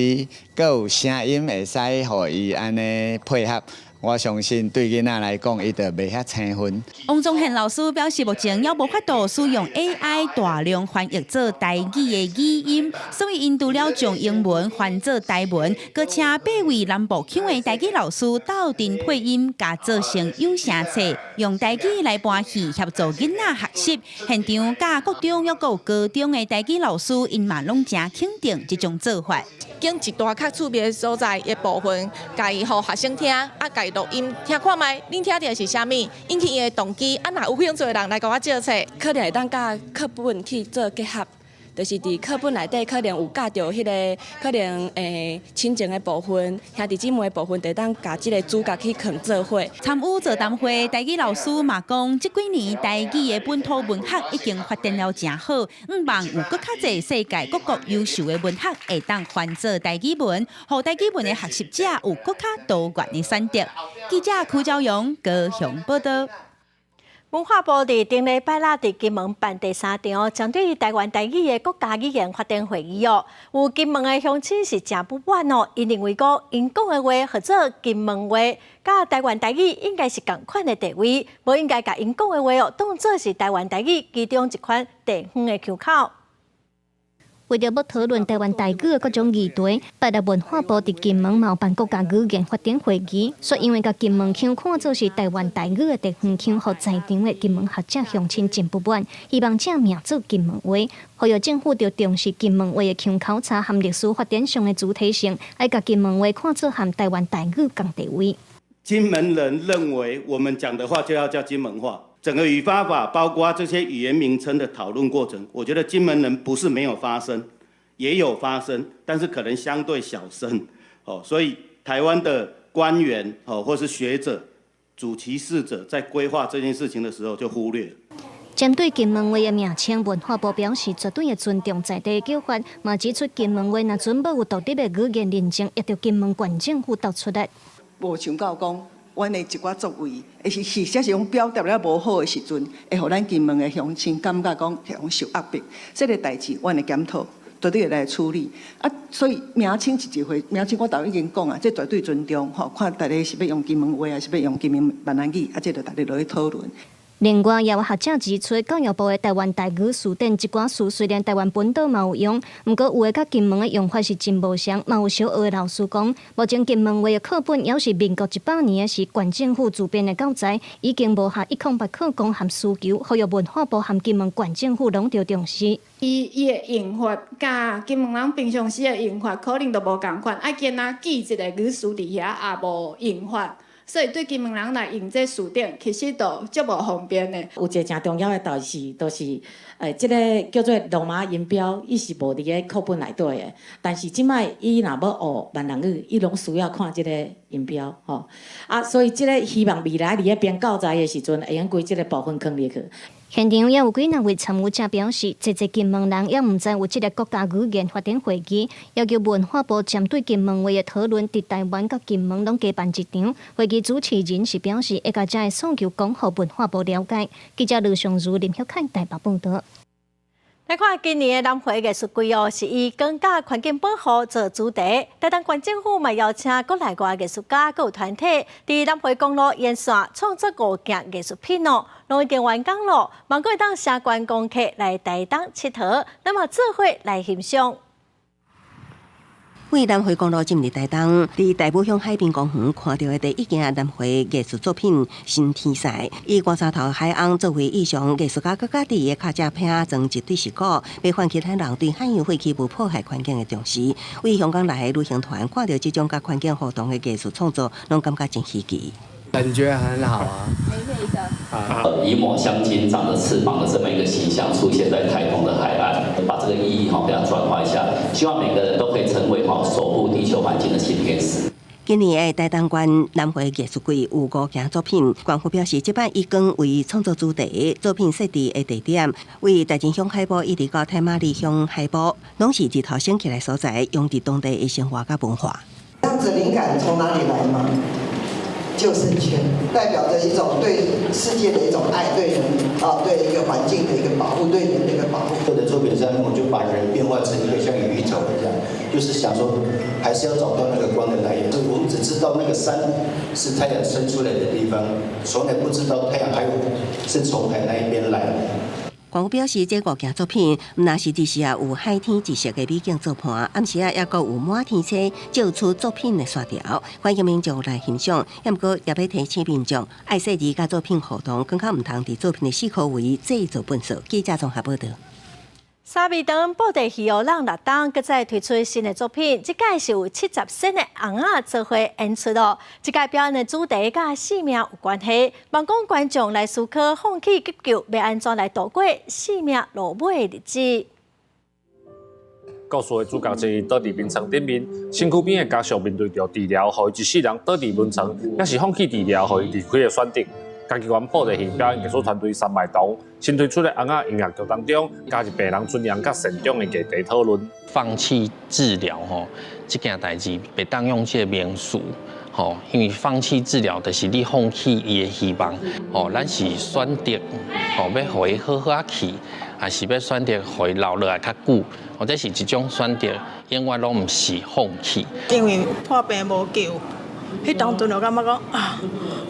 閣有聲音，會使予伊按呢配合。我相信對囡仔來講，伊就袂遐生分。王宗憲老師表示，目前猶無法度使用 AI 大量翻譯做台語的語音，所以𪜶除了將英文翻做台文，閣請八位南部腔的台語老師鬥陣配音，共做成有聲冊，用台語來搬戲協助囡仔學習。現場佮國中猶閣有高中的台語老師，𪜶嘛攏誠肯定這種做法。揀一大較趣味的所在的部分，共伊予學生聽，啊，共伊錄音聽看覓，恁聽著是啥物，引起伊的動機，啊，若有興趣的人來共我借冊，可能會當佮課本去做結合，就是佇課本內底可能有教著彼个可能親情的部分、兄弟姊妹的部分，就會當共這个主角去囥做伙。參與座談會，台語老師嘛講，這幾年台語的本土文學已經發展了誠好，向望有閣較濟世界各國優秀的文學會當翻做台語文，予台語文的學習者有閣較多元的選擇。記者柯昭陽高雄報道。文化部佇頂禮拜六佇金門辦第三場針對台灣台語的國家語言發展會議哦，有金門的鄉親是誠不滿哦，𪜶認為講𪜶講的話號做金門話，佮台灣台語應該是仝款的地位，無應該共𪜶講的話哦，當做是台灣台語其中一款地方的腔口。為著欲討論台灣台語的各種議題，拜六文化部佇金門嘛辦國家語言發展會議，煞因為共金門腔看做是台灣台語的地方腔，予在場的金門學者鄉親真不滿，希望正名做金門話，呼籲政府著重視金門話的腔口差和歷史發展上的主體性，愛共金門話看做和台灣台語仝地位。金門人認為我們講的話就要叫金門話，整個語發法包括這些語言名稱的討論過程，我覺得金門人不是沒有發聲，也有發聲，但是可能相對小聲。哦，所以台灣的官員哦，或是學者、主其事者在規劃這件事情的時候就忽略了。針對金門話的名稱，文化部表示絕對會尊重在地的叫法，嘛指出金門話若準無有獨立的語言認證，會著金門縣政府提出來。無想到講，阮的一寡作為，會是或者是講表達了無好的時陣，會予咱金門的鄉親感覺講會受壓迫。這个代誌，阮會檢討，絕對會來處理。啊，所以名稱是一回，名稱我頭已經講啊，這絕對尊重吼，看大家是欲用金門話，還是欲用金門閩南語，啊，這就大家落去討論。另外，也有學者指出，教育部的台灣台語辭典這寡詞雖然台灣本島嘛有用，毋過有的佮金門的用法是真無相，嘛有小學的老師講，目前金門話的課本猶是民國100年的時縣政府自編的教材，已經無合108課綱和需求，呼籲文化部和金門縣政府攏著重視。伊伊的用法，佮金門人平常時的用法可能都無仝款，愛兼仔記一个語詞佇遐也無用法。所以對金門人來用這辭典，其實都足無方便的。有一个誠重要的代誌，就是這个叫做羅馬音標，伊是無佇个課本內底的。但是這擺伊若欲學閩南語，伊攏需要看這个音標，吼。啊，所以這个希望未來佇咧編教材的時陣，會用規這个部分囥入去。現場也有幾若位參與者表示，濟濟金門人猶毋知有這个國家語言發展會議，要求文化部針對金門話的討論，佇台灣佮金門攏加辦一場。會議主持人是表示，會共遮的訴求講予文化部了解。記者盧尚如、林旭凱台北報導。來看今年的南迴藝術季哦，是以光佮環境保護做主題。台東縣政府嘛邀請國內外藝術家佮團體，佇南迴公路沿線創作五件藝術品哦，攏已經完工咯。望閣會當吸觀光客來台東𨑨迌，咱嘛做伙來欣賞。為南迴公路進入台東，佇大武鄉海濱公園看著的第一件南迴藝術作品《新天賽》，以外沙頭海翁作為意象，藝術家閣家己的跤車拼裝一對石鼓，欲喚起咱人對海洋廢棄物破壞環境的重視。為香港來的旅行團看著這種佮環境互動的藝術創作，攏感覺真稀奇。感覺很好啊。美美的。以抹香鯨長着翅膀的這麼一個形象出現在台東的海岸，把這個意義哈給它轉化一下，希望每個人都可以成為哈守護地球環境的新天使。今年的台東縣南迴藝術季有五件作品，縣府表示這擺以光為創作主題，作品設置的地點為大仁鄉海埔一直到太麻里鄉海埔，攏是日頭升起來所在，融佇當地的生活佮文化。這樣子靈感從哪裡來嗎？救生圈代表着一種對世界的一種愛，對人啊，對一個環境的一個保護，對人的一個保護。我的作品上面，我就把人變化成一個像宇宙一樣，就是想說，還是要找到那個光的來源。我們只知道那個山是太陽升出來的地方，從來不知道太陽還有是從海那一邊來的。縣府表示，這五件作品毋但是日時啊有海天一色的美景作伴，暗時啊猶閣有滿天星照出作品的線條，歡迎民眾來欣賞。毋過也欲提醒民眾，愛細膩佮作品互動，更較毋通佇作品的四箍圍製造糞埽。記者綜合報導。三味堂布袋戲予人六冬閣再推出新的作品，這擺是有70身的尪仔做伙演出咯。這擺表演的主題佮生命有關係，望講觀眾來思考放棄急救欲按怎來度過生命落尾的日子。故事的主角是倒佇眠床頂面，身軀邊的家屬面對著治療，予伊一世人倒佇眠床，抑是放棄治療，予伊離開的選擇。家己縣布袋戲表演藝術團隊三賣堂新推出的尪仔音樂劇當中，加入病人尊嚴佮善終的議題討論。放棄治療吼，這件代誌袂當用這個名詞吼，因為放棄治療就是你放棄伊的希望吼，咱是選擇吼欲予伊好好仔去，還是欲選擇予伊留落來較久，或者是一種選擇，永遠攏毋是放棄。因為破病無救。彼當陣就感覺講啊，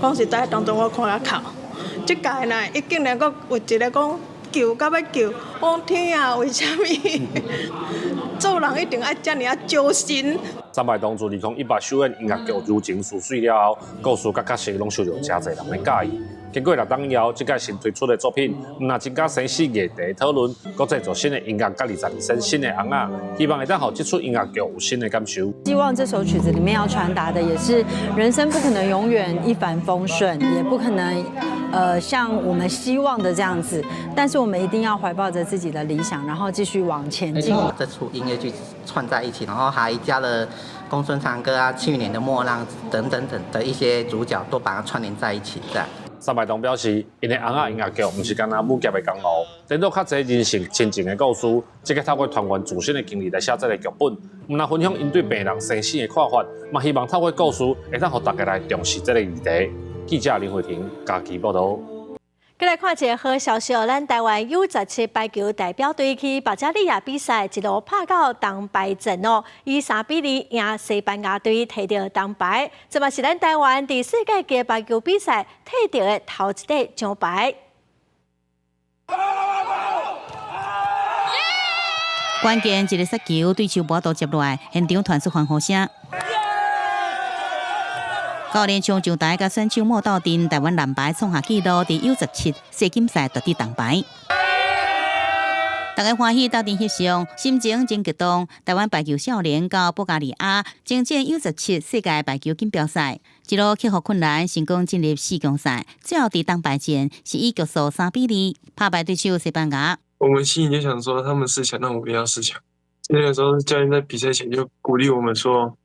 講實在，當陣我看較哭。這屆呢，伊竟然閣有一个講救佮欲救，我講天啊，為啥物？做人一定愛遮爾仔揪心。三賣堂自2018首演音樂劇《柔情似水》了後，故事佮角色攏受著誠濟人的佮意。經過6冬以後，這擺新推出的作品，毋但增加生死議題討論，閣製作新的音樂，佮22身新的尪仔，希望會當予這齣音樂劇有新的感受。希望這首曲子裡面要傳達的，也是人生不可能永遠一帆風順，也不可能，像我們希望的這樣子。但是我們一定要懷抱着自己的理想，然後繼續往前進。這齣音樂劇串在一起，然後還加了公孫長歌啊、去年的末浪等等等的一些主角，都把它串聯在一起，這樣。三賣堂表示，𪜶的尪仔音樂劇毋是干焦武俠的功勞，顛倒較濟人性親情的故事。這個透過團員自身的經歷來寫這个劇本，毋但分享𪜶對病人生死的看法，嘛希望透過故事會當予大家來重視這个議題。記者林慧婷嘉義報導。閣來看一个好消息，咱台灣 U17排球代表隊去保加利亞比賽，一路拍到銅牌戰哦，以3比2贏西班牙隊，提著銅牌，這嘛是咱台灣佇世界級排球比賽提著的頭一塊獎牌。關鍵一个殺球，對手無法度接落來，現場傳出歡呼聲。教練衝上台，佮選手莫鬥陣，台灣男排創下紀錄，佇 U17世錦賽奪得銅牌。大家歡喜鬥陣翕相，心情真激動。台灣排球少年佮保加利亞征戰 U17世界排球錦標賽，一路克服困難，成功進入四強賽。最後佇銅牌戰是以局數3比2拍敗對手西班牙。我們心裡就想說，他們四強，那我們也要四強。那個時候教練在比賽前就鼓勵我們說，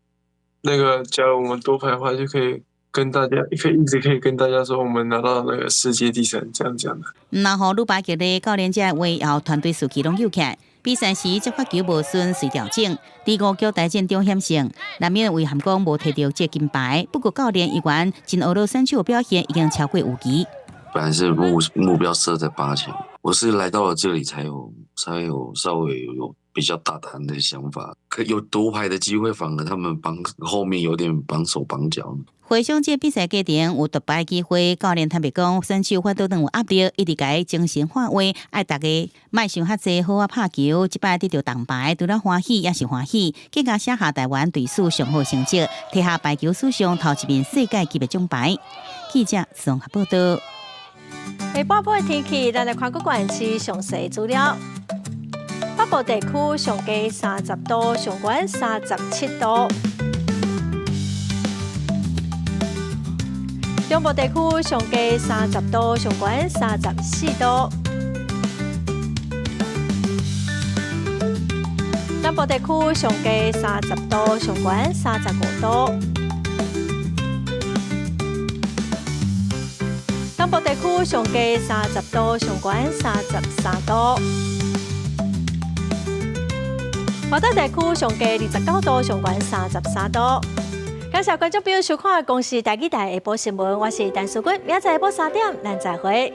那個假如我們奪牌的話，就可以跟大家，可以一直可以跟大家說，我們拿到那個世界第三，這樣講的。然後女排球的教練這話後，團隊士氣攏有起來。比賽時接發球無順，隨調整。第五局大戰中險勝，難免遺憾講無提著這金牌。不過教練依然真呵咾選手表現已經超過預期。本來是目標設在8強，我是來到了這裡才有稍微有比較大膽的想法，可有奪牌的機會，反而他們綁後面有點綁手綁腳。回想這比賽過程有奪牌機會，教練坦白講，選手反倒當有壓力，一直共精神喊話，愛大家莫想遐濟，好好拍球。這擺得著銅牌，除了歡喜也是歡喜，更加寫下台灣隊史上好成績，提下排球史上頭一面世界級的獎牌。記者綜合報道。下半晡的天氣，咱來看各縣市詳細資料。北部地區上低30度，上懸37度。中部地區上低30度，上懸34度。南部地區上低30度，上懸35度。東部地區上低30度，上懸33度。華東地區上低29度，上懸33度。感謝觀眾朋友收看《公視台語台》下晡新聞，我是陳淑君，明仔載下晡3點，咱再會。